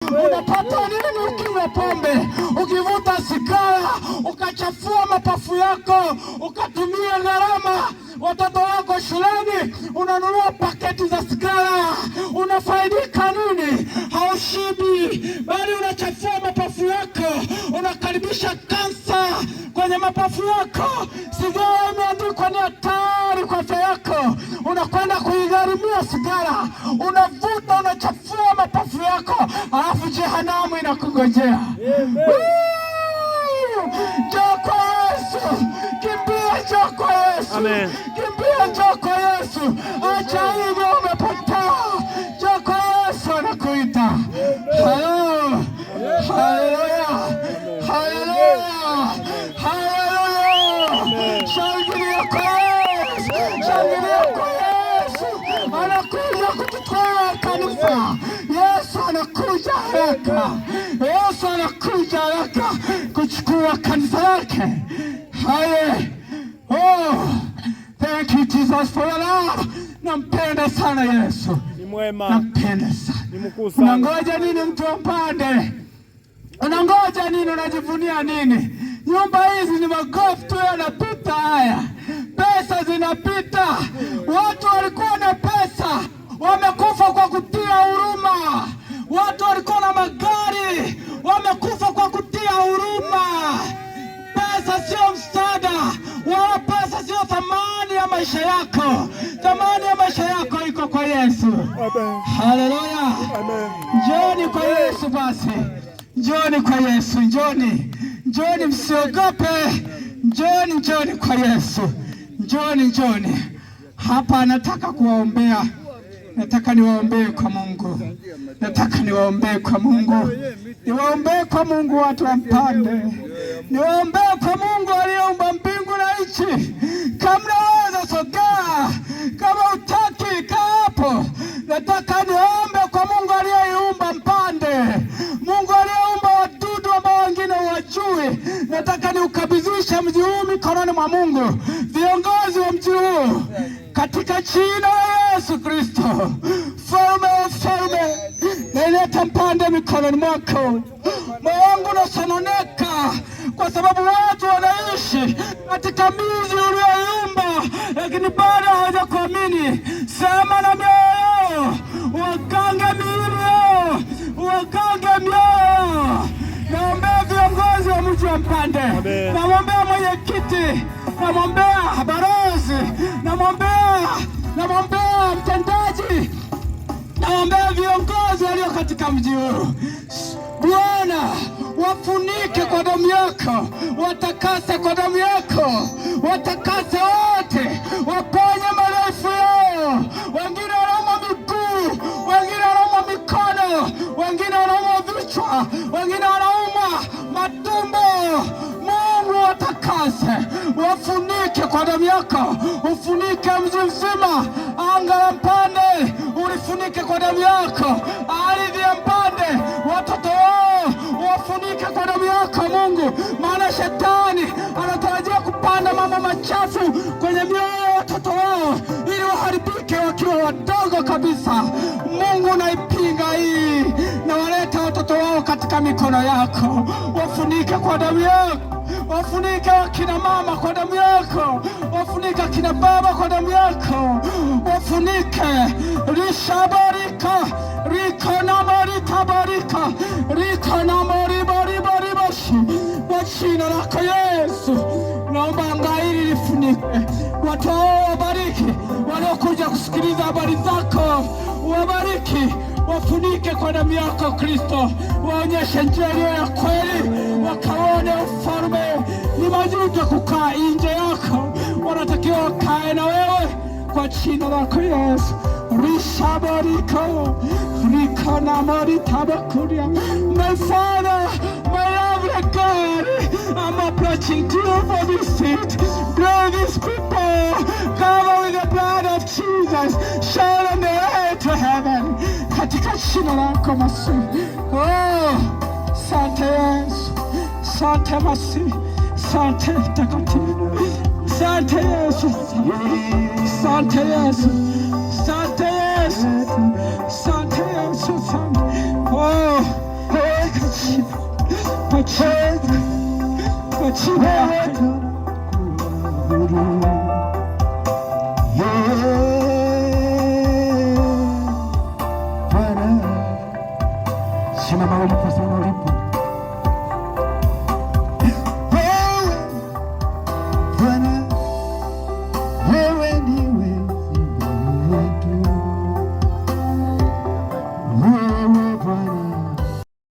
Unapata nini ukinywa pombe, ukivuta sigara, ukachafua mapafu yako, ukatumia gharama watoto wako shuleni, unanunua paketi za sigara, unafaidika nini? Haushibi, bali unachafua mapafu yako, unakaribisha kansa kwenye mapafu yako. Sigara imeandikwa ni hatari kwa afya yako, unakwenda kuigharimia sigara, unavuta, unachafua mapafu yako, alafu jehanamu inakungojea. Njoo kwa Yesu, kimbia, njoo kwa Yesu. Amen. Kimbia, njoo kwa Yesu, acha hivyo, umepotea. Njoo kwa Yesu, anakuita. Haleluya, haleluya, haleluya, haleluya! Shangilia kwa Yesu, shangilia kwa Yesu, anakuja kututwaa kanisa. Yesu anakuja haraka, Yesu anakuja haraka kuchukua kanisa lake. Haye, oh, thank you, Jesus, for your love. Nampenda sana Yesu, Ni mwema, nampenda sana. Ni mkuu sana. Unangoja nini, mtu wa Mpande? Unangoja nini? Unajivunia nini? Nyumba hizi ni magofu tu yanapita haya, pesa zinapita. Watu walikuwa na pesa wamekufa kwa kutia huruma. Watu walikuwa na magari wamekufa kwa kutia huruma. Pesa sio msaada, wala pesa sio thamani ya maisha yako. Thamani ya maisha yako iko kwa Yesu. Amen. Haleluya! Amen. Njoni kwa Yesu basi, njoni kwa Yesu, njoni, njoni, msiogope, njoni, njoni kwa Yesu, njoni, njoni. Hapa nataka kuwaombea, nataka niwaombee kwa Mungu, nataka niwaombee kwa Mungu, niwaombee kwa Mungu watu wa Mpande, niwaombee kwa Mungu aliyeumba mbingu na nchi. Kama unaweza sogea, kama hutaki kaa hapo. Nataka niombe kwa Mungu aliyeiumba Mpande, Mungu aliyeumba wadudu ambao wengine huwajui. Nataka niukabidhishe mji huu mikononi mwa Mungu, viongozi wa mji huu, katika jina la Yesu Kristo, Mfalme wa falme, naileta Mpande mikononi mwako. Moyo wangu unasononeka kwa sababu watu wanaishi katika miji uliyoiumba, lakini bado hawajakuamini. Sema na mioyo yao, wagange miili yao, wagange mioyo yao. Naombea viongozi wa mji wa Mpande, Amen. namwombea mwenyekiti, namwombea balozi, namwombea mtendaji, naombea viongozi walio katika mji huu. Bwana, wafunike kwa damu yako, watakase kwa damu yako, watakase wote, waponye madhaifu yao. Wengine wanauma miguu, wengine wanauma mikono, wengine wanauma vichwa, wengine wanauma matumbo. Mungu, watakase, wafunike kwa damu yako, ufunike mji mzima, anga la Mpande ulifunike kwa damu yako, ardhi ya Mpande, watoto wao wafunike kwa damu yako Mungu, maana shetani anatarajia kupanda mambo machafu kwenye mioyo ya watoto wao ili waharibike wakiwa wadogo kabisa. Mungu, naipinga hii, nawaleta watoto wao katika mikono yako, wafunike kwa damu yako, wafunike wakina mama kwa damu yako, wafunike akina baba kwa damu yako, wafunike rishabarika rikanamaritabarika rikanamaribaribaribashi kwa jina lako Yesu, naomba anga hili lifunike, watu hao wabariki, waliokuja kusikiliza habari zako wabariki, wafunike kwa damu yako Kristo, waonyeshe njia iliyo ya kweli, wakaone ufalme. Ni majuto kukaa nje yako, wanatakiwa wakae na wewe kwa jina lako Yesu. Rishabarika rikanamaritabakuriya. My Father, my lovely God, I'm approaching to you for this seat. Bless these people. Cover with the blood of Jesus. Show them the way to heaven. Katika jina lako Masihi. Oh, sante Yesu. Sante Masihi. Sante Mtakatifu. Sante Yesu. Sante Yesu. Sante Yesu. Sante Yesu. Sante. Oh. jina, kwa jina, kwa jina lako. Bwana, simama ulipo, simama ulipo.